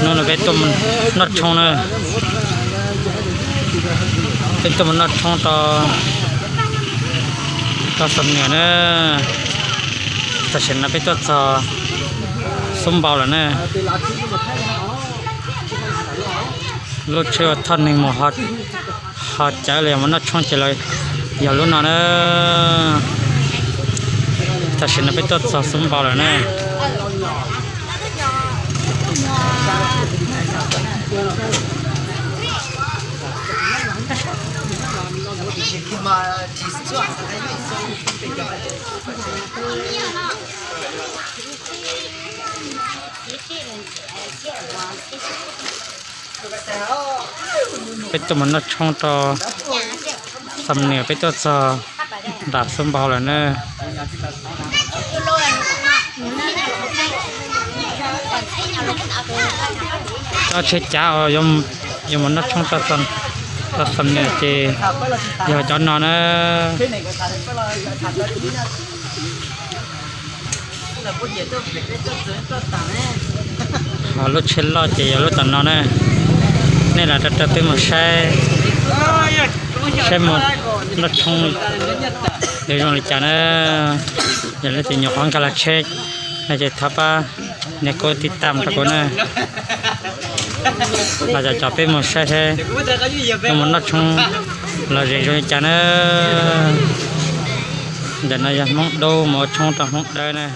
Hnub no peb tuaj noj tshoob na, peb tuaj mus noj tshoob rau, rau Xam Nuas na. Tam sim no peb tuaj txog Xub Npau lawm na. Lub tsheb ua thoj neeg mus ho cawv los yog mus noj tshoob ces los yog lub no na. Tam sim no peb tuaj txog Xub Npau lawm na. Peb tuaj mus noj tshoob rau Xam Nuas, peb tuaj txog nram Xub Npau lawm na. Cov tsheb cav uas yuav mus noj tshoob rau Xam Nuas ces yog cov no na. Ho lub tsheb loj ces yog lub tom no na. Nej los rau rau peb mus saib, saib mus noj tshoob zoo li cas na. Yog leej twg nyuam qhuav nkag los tsheb no ces thov pab nias kuv tiv tam rau kuv na. Los cov cov peb mus saib saib, mus noj tshoob los zem zoo li cas na. Ntawm no yog Hmoob Dub mus ua tshoob rau Hmoob Dawb na.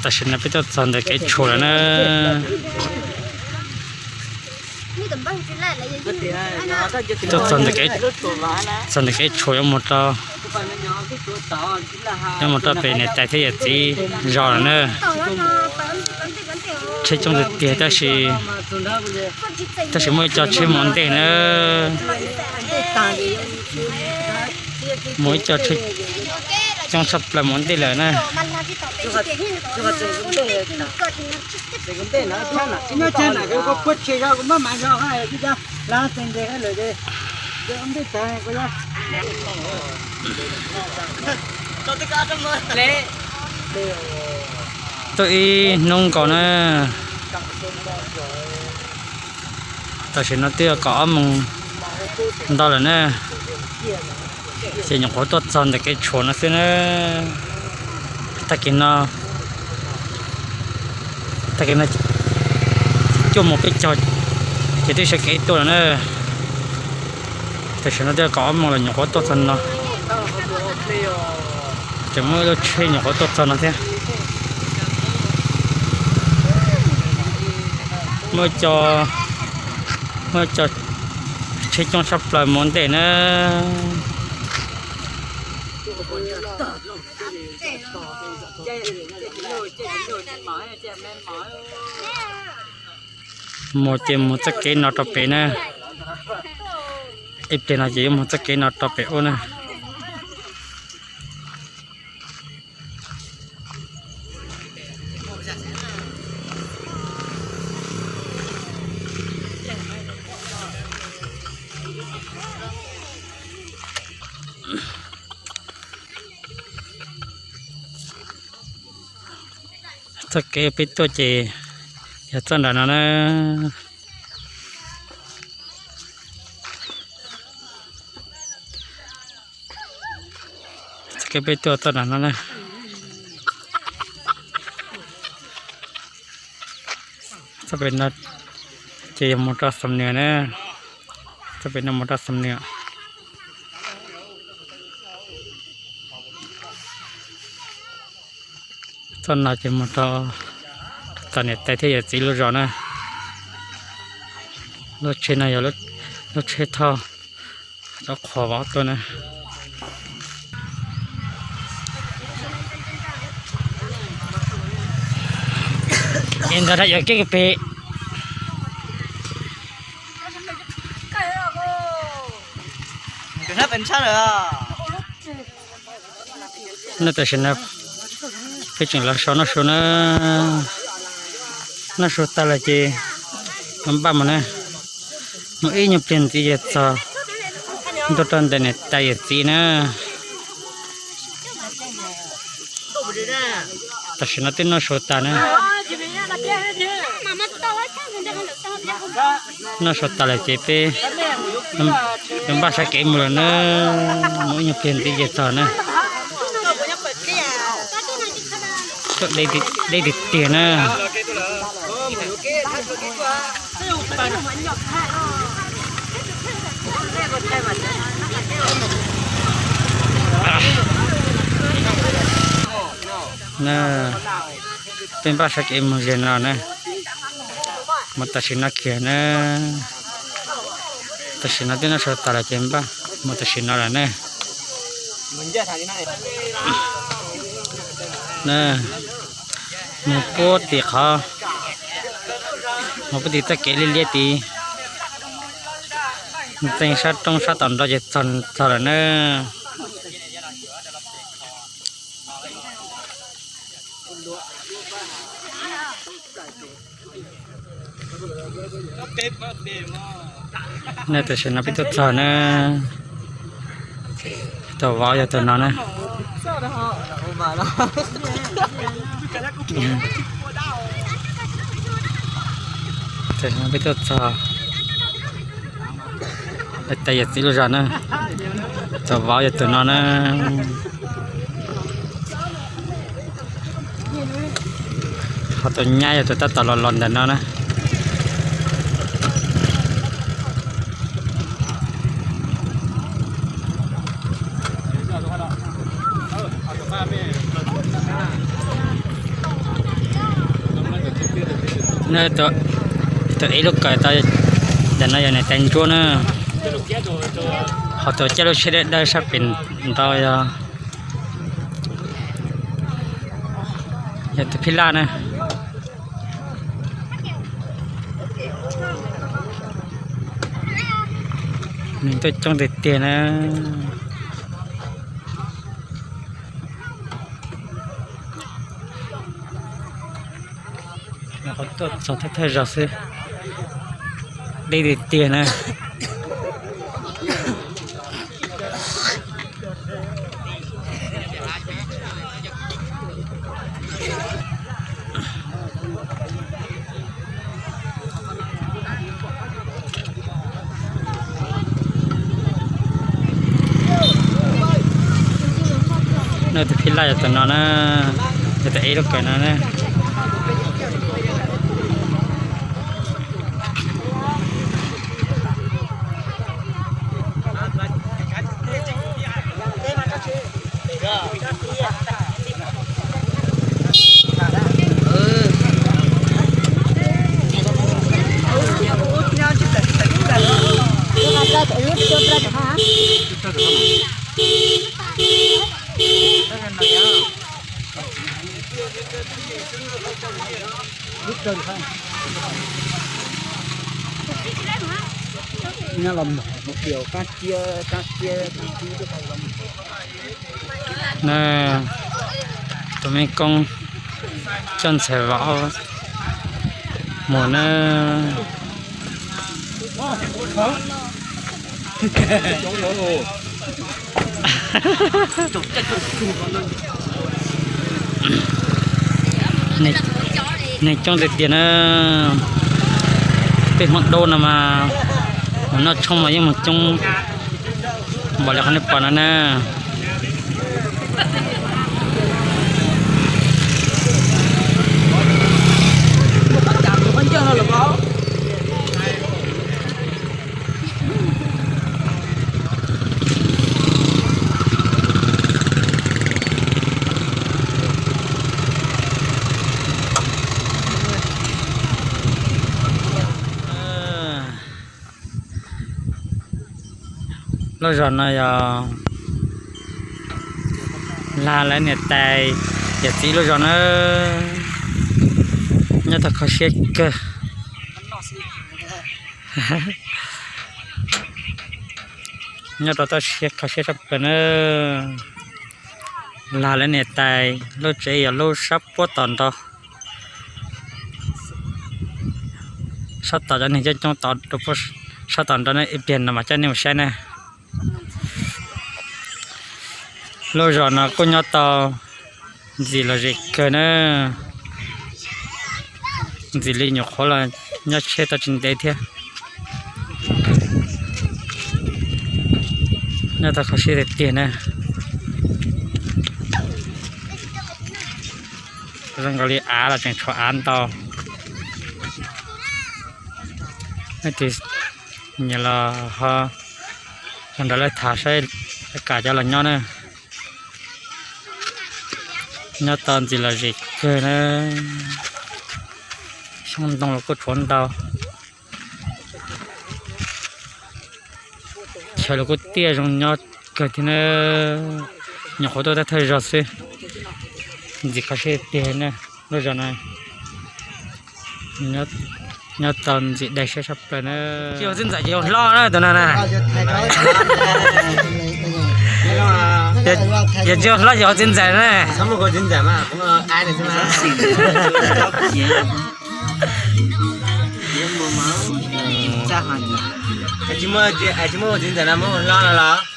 Tam sim no peb tuaj txog ntawm kev tshuam lawm na. Tuaj txog ntawm kev, txog ntawm kev tshuam yuav mus rau, yuav mus rau pem niam tais thiab yawm txiv zos lawm na. Tsheb coob tiag tiag tab sis, tab sis muaj ib co tsheb mus ua ntej na. Muaj ib co tsheb coob tshaj plaws mus ua ntej lawm na. Tuaj ib hnub nkaus na. Tam sim no twb yog kaum ob moos ntau lawm na. Ces nyuam qhuav tuaj txog ntawm kev tshuam no xwb na. Tag kis no, tag kis no cuaj moos peb caug ces twb sawv kev tuaj lawm na. Tam sim no twb yog kaum ob moos lawm nyuam qhuav tuaj txog no. Tseem muaj ib lub tsheb nyuam qhuav tuaj txog no thiab. Muaj ib co, muaj ib co tsheb coob tshaj plaws mus ua ntej na. Mus ces mus txoj kev no rau pem na. Ib pliag no ces yuav mus txoj kev no rau pem ub na. Txoj kev peb tuaj ces yog txoj nram no na. Txoj kev peb tuaj txoj nram no na. Txoj pem no ces yog mus rau Xam Nuas na. Txoj pem no mus rau Xam Nuas. Txoj no ces mus rau tom niam tais thiab yawm txiv lub zos na. Lub tsheb no yog lub tsheb thauj rau qhov vauv tuaj na. Es ntawd yog kev pem. No tam sim no peb tseem los sau noj su na. Noj su tas lawm ces npaj mus na. Mus ib nyuag pliag ntxiv ces txog ntua rau ntawm niam tais yawm txiv na. Tam sim no twb noj su tas na. Noj su tas lawm ces peb npaj sab kev mus lawm na. Mus ib nyuag pliag ntxiv ces txog na. Tuaj deb tiag tiag na. Na, peb npaj sab kev mus ze no na. Mus tam sim no kiag na. Tam sim no twb noj su tas lawm ces npaj mus tam sim no lawm na. Na, mus puag tim qhov, mus puag tim txoj kev liab liab tid, ntxeev sab roob sab tom nrov ces txog lawm na. Nej tam sim no peb tuaj txog na, tus vauv yog tus no na. Tam sim no peb tuaj txog tais yawm txiv lub zos na, tus vauv yog tus no na. Ho tus nyab yog tus tab tom los los ntawm no na. Tus ev lub kawm tau ntawm no yog niam tais Ntsuab na. Ho tus caij lub tsheb dawb dawb sab pem ntawd yog, yog tus phij laj na. Nws tuaj coob tiag tiag na. Qhov tuaj txog thawj thawj zaug xwb, deb tiag tiag na. Nej tus phij laj yog tus no na, yog tus ev lub kawm no na. Tus me koob Coj ntxhais vauv mus na. Neeg coob tiag tiag na. Peb Hmoob Dub no mas mus noj tshoob mas yeej mus coob npaum li qhov nej pom no na. Lub zos no yog Lag lawv niam tais yawm txiv lub zos na. Nyob tau kho siab kawg. Nyob rau toj siab kho siab tshaj plaws na. Lag lawv niam tais lub tsev yog lub sab puab tom nrad. Sab tom cov neeg coob coob tod, sab tom nrad ib pliag no mas coj nej mus saib na. Lub zos no kuj nyob tau ntxim lom zem kawg na. Ntxim li nyuam qhuav los nyob tsheb tau tsis ntev thiab. Nyob tau kho siab tiag tiag na. Zoo nkaus li av los tseem tshuav av ntau. Leej twg nyiam los ho los nrog lawv tham saib kam cov los nyob na. Nyob tau ntxim lom zem kawg na. Xyoob ntoo los kuj tshuav ntau. Chaw los kuj tiaj zoo nyob kawg thiab na. Nyuam qhuav tuaj thawj zaug xwb. Ntxim kho siab tiag na. Lub zos no nyob tau ntxim dai siab tshaj plaws na. Tsis yog txiv ntxawm ces yog hlob na tus no na. Yog tsis yog hlob ces yog txiv ntxawm na.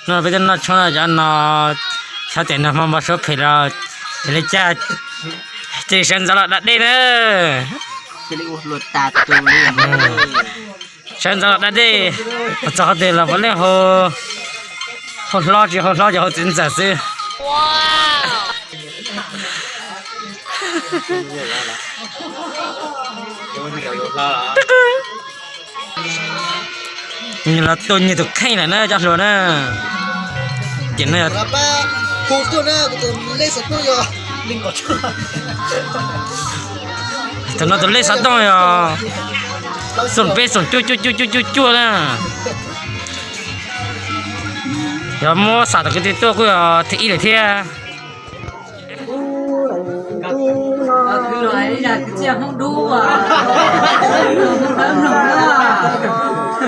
No peb twb noj tshoob no cov no, xyov tias nag hmo npau suav phem los li cas, cia li sawv ntxov los da dej na. Sawv ntxov los da dej, txog qhov twg los puav leej hu hlob, tsis hu hlob ces hu txiv ntxawm xwb. Nws los tu nyiag tus kheej lawm na cov hluas na. Ces no, tus no tus lej xov tooj yog xoom peb xoom cuaj cuaj cuaj cuaj cuaj cuaj na. Yog muab xam tom kwv tij tuaj kuj yog thib ib lawm thiab.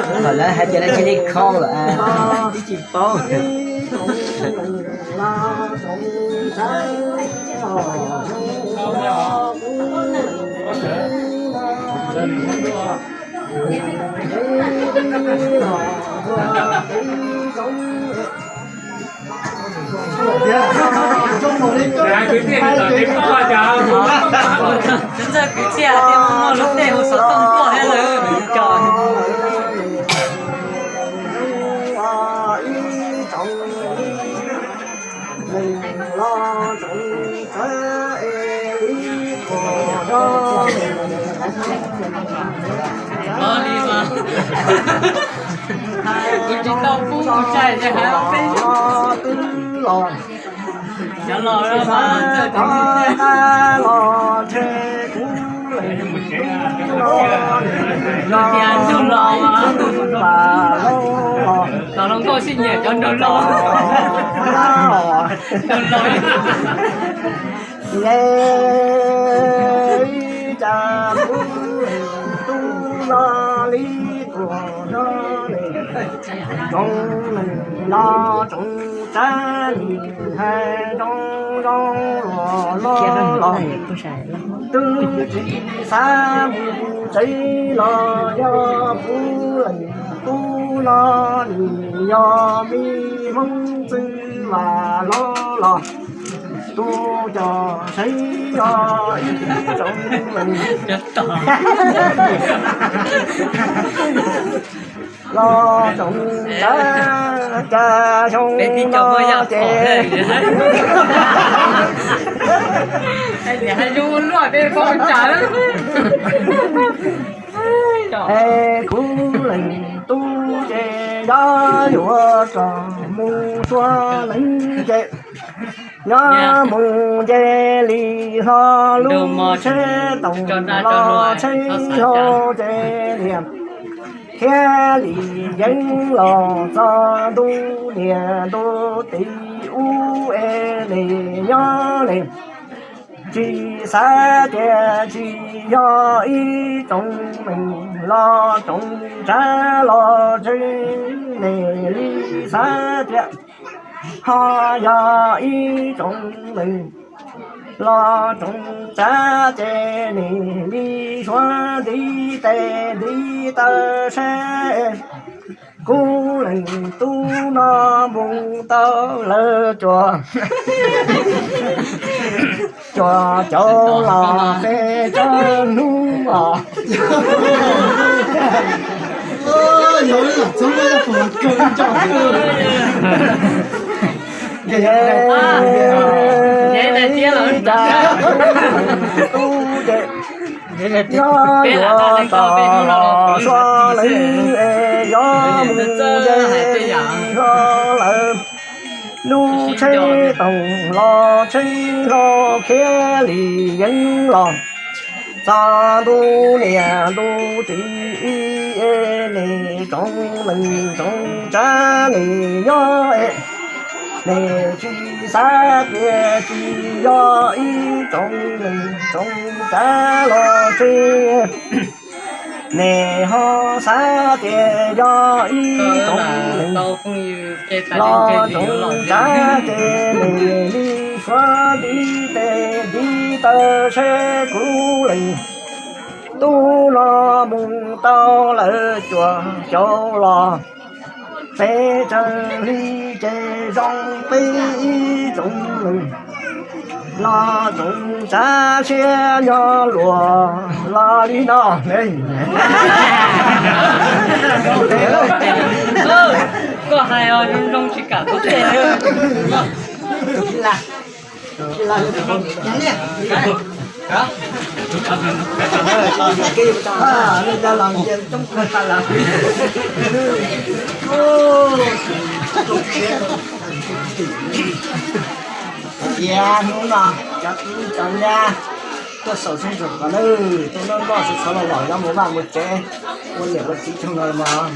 Thaum lawv hais tias lawv tsis li khau lawm, ib tsis paub. Ntxawg kwv txhiaj tias muaj lub tej hu xov tooj tuaj thiab lawm. Kuv tsis tau pub kuv tsaig ces hais peb. Cov los, los tias nraug los, los los nkauj sib nyiam cov nraug los. Nraug los. Twb tsis xav mus tsev los yog kuv leej tub no nws yog me Hmoob Txwj Vam Hlob los tu cov sev yog ib tsoom leej los tsoom tsav cas xyoo no ces es kuv leej tub ces yog yuav rov mus Suav leej ces nyob mus nce li hlo lub tsheb toom los tsheb hlau ces niam thiab li yeeb los txog ntuj niam ntuj txiv ub es li nyob li tsis xav tias tsis yog ib tsoom neeg los tsoom tsav los tsev, nws li xav tias ho yog ib tsoom neeg los tsoom tsav ces nws li suav ntiv tes ntiv taw seb kuv leej tub no mus tau lawv cuaj cuaj caum los peb caug hnub os. Nyob yuav tom los Suav leej es yog mus nce li hlo lawm, lub tsheb toom los tsheb hlau khiav li yeeb los txog ntuj niam ntuj txiv es nws tsoom neeg tsoom tsav nws nyob es nws tsis xav tias tsis yog ib tsoom neeg tsoom tsav los tsev, nws ho xav tias yog ib tsoom neeg los tsoom tsav ces nws li suav ntiv tes ntiv taw seb kuv leej tub no mus tau lawv cuaj caum los peb caug hli ces zoo peb ib tsoom neeg los tsoom tsav siab nyob luag los li no. Koj hais zoo zoo tsis kam tub tes. Hais tias hnub no cov tub cov nyab tuaj xaus xyoob xaus kos nawb, tuaj noj noj sov sov los los yuav mus vaj mus tsev, ua niam ua txiv tsaug no mog.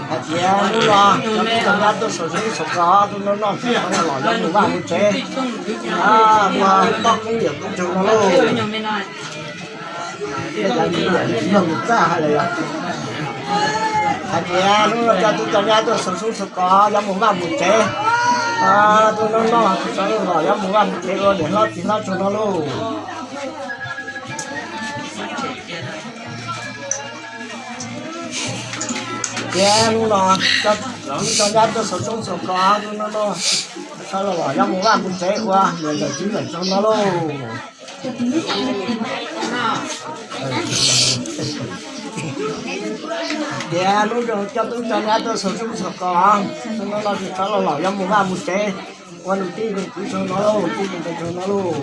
Hais tias hnub no cov tub cov nyab tuaj xaus xyoob xaus kos tuaj noj noj sov sov los los yuav mus vaj mus tsev, ua toj koob yawm koob tsaug no lauj. Yog mus txaj hais lawm yog. Hais tias hnub no cov tub cov nyab tuaj xaus xyoob xaus kos yuav mus vaj mus tsev, tuaj noj noj sov sov los yuav mus vaj mus tsev ua niam hlob txiv hlob tsaug no lauj. Tias hnub no cov tub cov nyab tuaj xaus xyoob xaus kos tuaj noj noj sov sov los los yuav mus vaj mus tsev ua niam ntxawm txiv ntxawm tsaug no lauj. Tias hnub no cov tub cov nyab tuaj xaus xyoob xaus kos tuaj noj noj sov sov los los yuav mus vaj mus tsev ua niam tij kwv tsaug no lauj, tij kwv tsaug no lauj.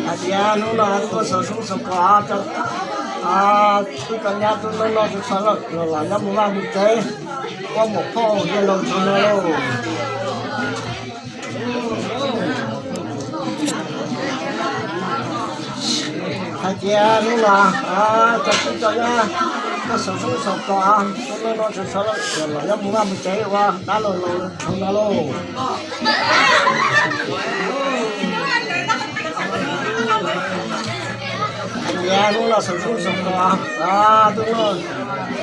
Hais tias hnub no tuaj xaus xyoob xaus kos, tub cov nyab tuaj noj noj sov sov los los yuav mus vaj mus tsev, ua muam phauj yawg laus tsaug no lauj. Hais tias hnub no cov tub cov nyab tuaj xaus xyoob xaus kos, tuaj noj noj sov sov los los yuav mus vaj mus tsev ua dab laug laus tsaug no lauj. Tias hnub no xaus zub xaus kos, tuaj noj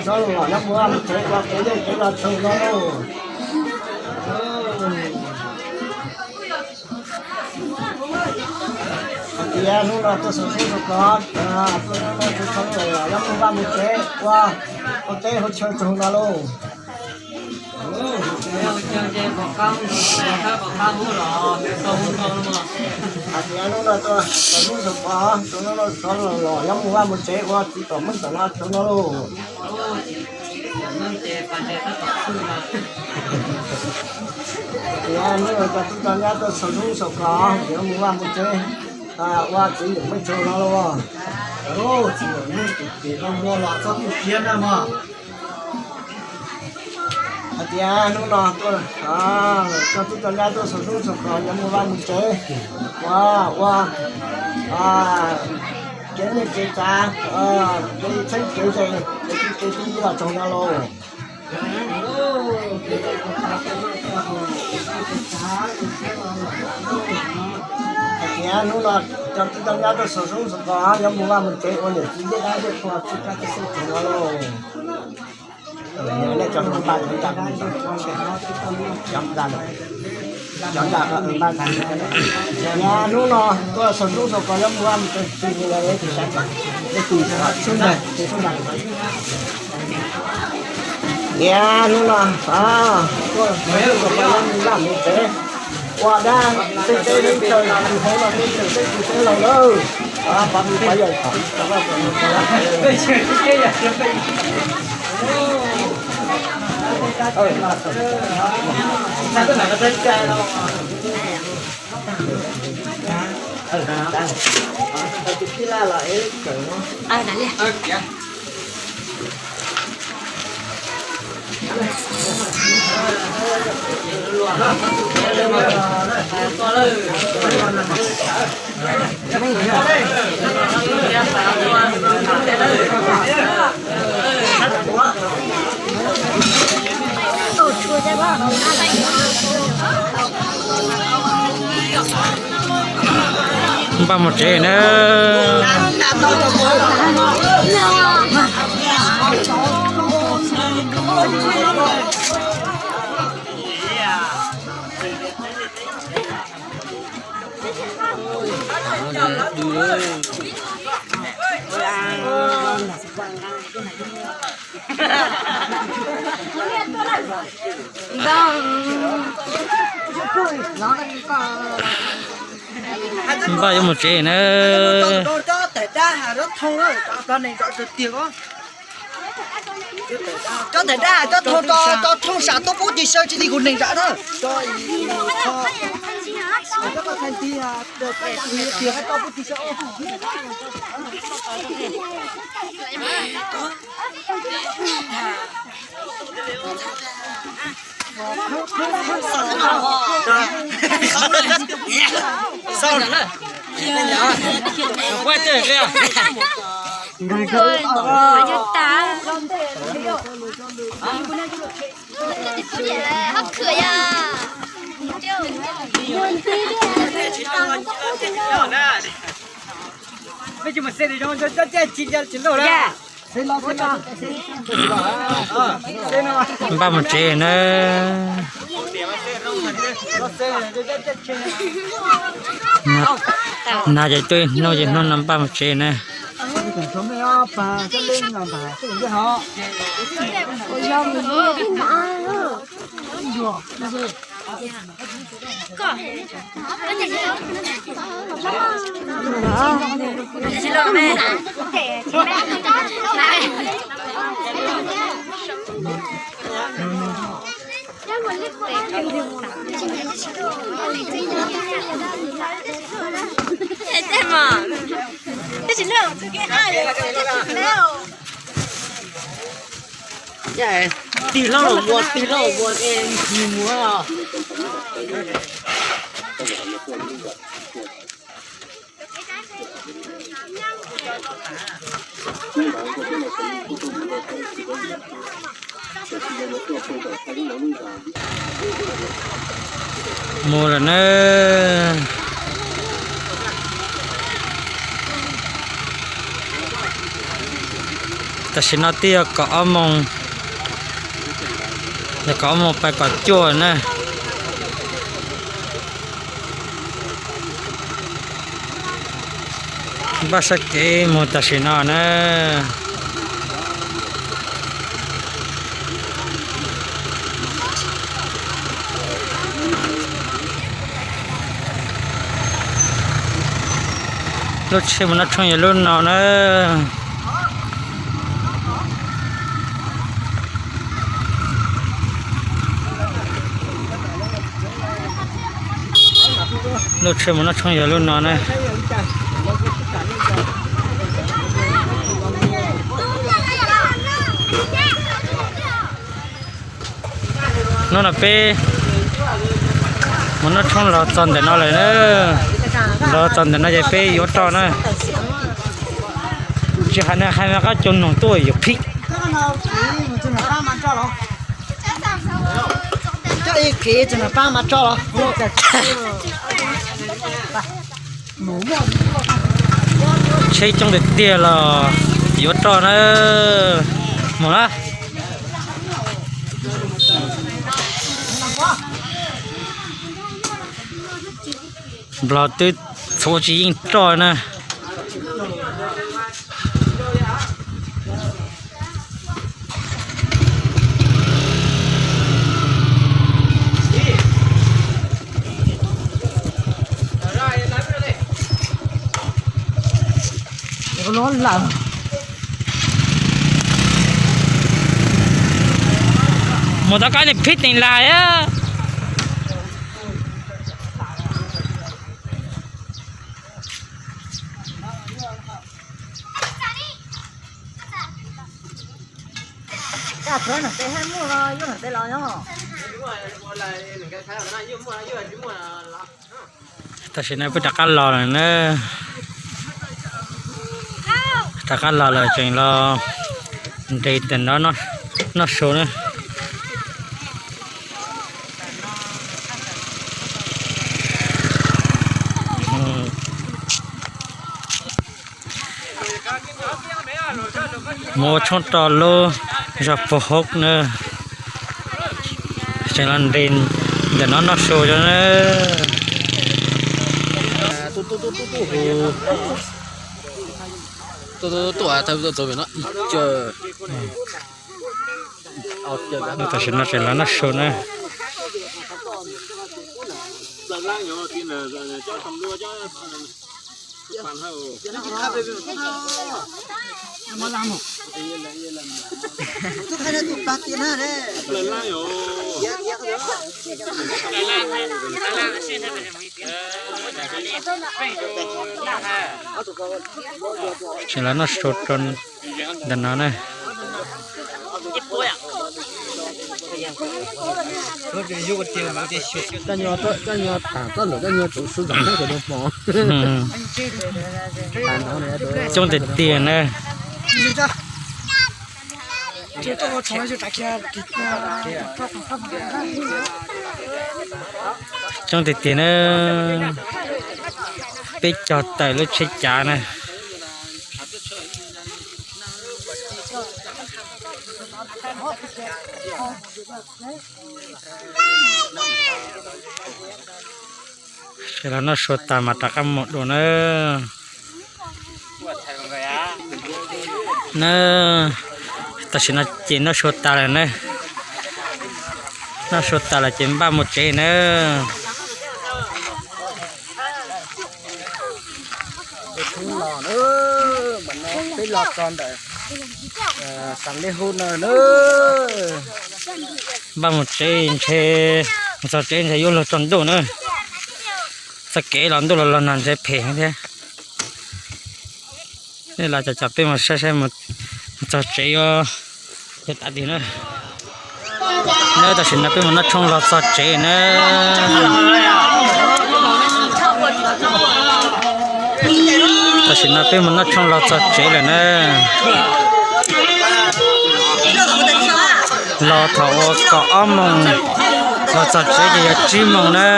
zov los los nyob mus vaj mus tsev ua kev dej kev los tsaug no lauj. Hais tias hnub no tuaj xaus zub xaus kos, tuaj noj zov los los nyob mus vaj mus tsev ua, ua teb ua chaw tsaug no lauj. Hais tias hnub no tuaj xaus zub xaus kos, tuaj noj zov los los nyob mus vaj mus tsev ua txiv tom meej tom no tsaug no lauj. Tias hnub no cov tub cov nyab tuaj xaus zub xaus kos, yuav mus vaj mus tsev, ua txiv tom meej tsaug no lauj. Txiv tom meej tus pem no muaj los txhob kuj tiag na mog. Hais tias hnub no tuaj, cov tub cov nyab tuaj xaus zub xaus kos yuav mus vaj mus tsev, ua, ua kev nej kev tsav, kev txheeb kev ze, kev tij kev tij los tsaug no lauj. Hais tias hnub no cov tub cov nyab tuaj xaus zub xaus kos yuav mus vaj mus tsev ua niam txiv ncej dab ncej qhua txij kab txij sij tsaug no lauj. Cov npaj cov ntsa, cov npaj, cov npaj, hnub no tuaj xaus zub xaus kos yuav mus vaj mus tsev, hnub no tuaj xaus zub xaus kos yuav mus vaj mus tsev, ua dab teb teb teb chaws, tus hauv no teb chaws teb chaws teb laug lawm, pab mus pab yawm. Npaj mus tsev na. Npaj yuav mus tsev na. Cov tais dab cov thoo, cov thoo sam tuaj pub tis saw tsis li kuv neeg zam na. Npaj mus tsev na. Nag ces tuaj ib hnub ces hnub no npaj mus tsev na. Tig hlob los mus, tig hlob los mus es mus. Mus lawm na. Tam sim no twb yog kaum ob moos, yog kaum ob moos pais kaum cuaj na. Npaj sab kev mus tam sim no na. Lub tsheb mus Naj Tshoob yog lub no na. Lub tsheb mus Naj Tshoob yog lub no na. Hnub no peb mus Naj Tshoob los txog ntawm no lawm na. Los txog ntawm no ces peb yuav roj na. Tsis hais na, hais mas qab cov noog tuaj yuav phij. Tsheb coob tiag tiag los yuav roj na. Mus na. Nplog twb txhuav tsis yeej roj na. Mus tau kab ni phib teem lais. Tam sim no peb rov qab los lawm na. Rov qab los lawm tseem los nres ntawm no noj su na. Mus ua tshoob rau lub zog Pus Hub na. Tseem los nres ntawm no noj su na. Tam sim no tseem los noj su na. Tseem los noj su rau ntawm no na. Coob tiag tiag na. Coob tiag tiag na. Peb cog tawm lub tsheb cav na. Ces los noj su tas mas rov qab mus dua na. Na, tam sim no ces noj su tas lawm na. Noj su tas lawm ces npaj mus tsev na. Peb los txog ntawm Xas Lej Hub no na. Npaj mus tsev ntshe, mus txog tsev ntshe yuav luag tsaus ntuj na. Txoj kev los ntuj los los nag ntshe phem thiab. Nej los cov cov peb mus saib saib mus txog tsev yuav yog tav twg na. Na, tam sim no peb mus noj tshoob los txog tsev na. Tam sim no peb mus noj tshoob los txog tsev lawm na. Los thaum uas kaum ob moos los txog tsev ces yog tsib moos na.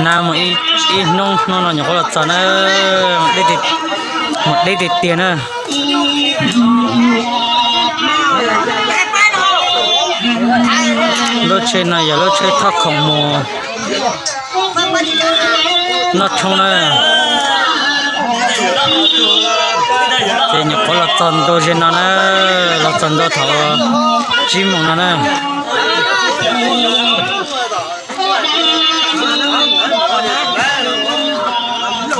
Na mus ib hnub, hnub no nyuam qhuav los txog na, mus deb tiag tiag na. Lub tsheb no yog lub tsheb thoj khoom mus noj tshoob na. Ces nyuam qhuav los txog ntua ze no na, los txog ntua thaum tsib moos no na.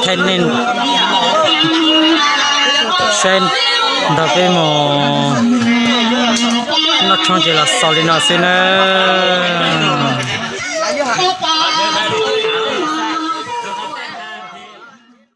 Thaij nej saib nrog peb mus noj tshoob ces los xaus li no xwb na.